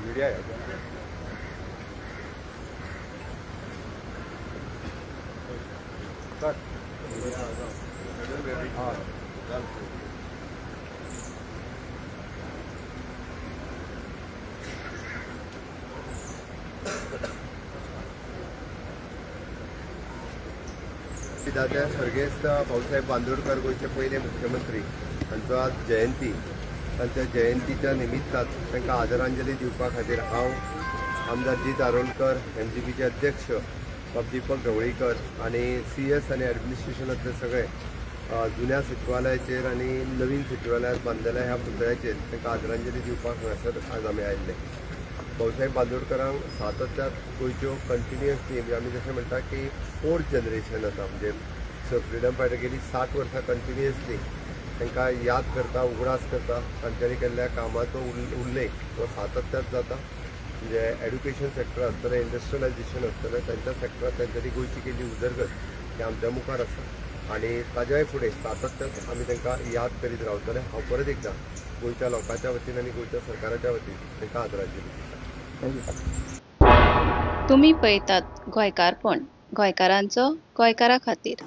Media है। Sir हाँ। दादा स्वर्गेस्त भाऊसाहेब बांदोडकर, गोंयचे पयले मुख्यमंत्री, हांचो आज जयंती. तांच्या जयंतीच्या निमित्तान तांकां आदरांजली दिवपा खातीर हांव, आमदार जीत आरोलकर, एमजीपीचे अध्यक्ष बाब दीपक ढवळीकर आनी सीएस आनी एडमिनिस्ट्रेशनांतले सगळे जुन्या सचिवालयाचेर आनी नवीन सचिवालयात बांदलेल्या ह्या पुतळ्याचेर तांकां आदरांजली दिवपाक हांगासर आज आमी आयिल्ले. भाऊसाहेब बांदोडकरांक सातत्यात गोंयच्यो कंटिन्युअसली, म्हणजे आमी जशें म्हणटा की फोर्थ जनरेशन आतां, म्हणजे फ्रिडम फायटर गेली 60 वर्सां कंटिन्युअसली तांकां याद करता, उगडास करता. तांच्यांनी केल्ल्या कामाचो उल्लेख हो सातत्यात जाता. म्हणजे एड्युकेशन सेक्टर आसतलें, इंडस्ट्रियलायझेशन आसतलें, तांच्या सेक्टरात तांच्यांनी गोंयची केल्ली उदरगत ही आमच्या मुखार आसा आनी ताज्याय फुडें सातत्यात आमी तांकां याद करीत रावतले. हांव परत एकदां गोंयच्या लोकांच्या वतीन आनी गोंयच्या सरकाराच्या वतीन तांकां आदरांजली दिता. तुमी पळयतात गोंयकारपण, गोंयकारांचो गोंयकारा खातीर.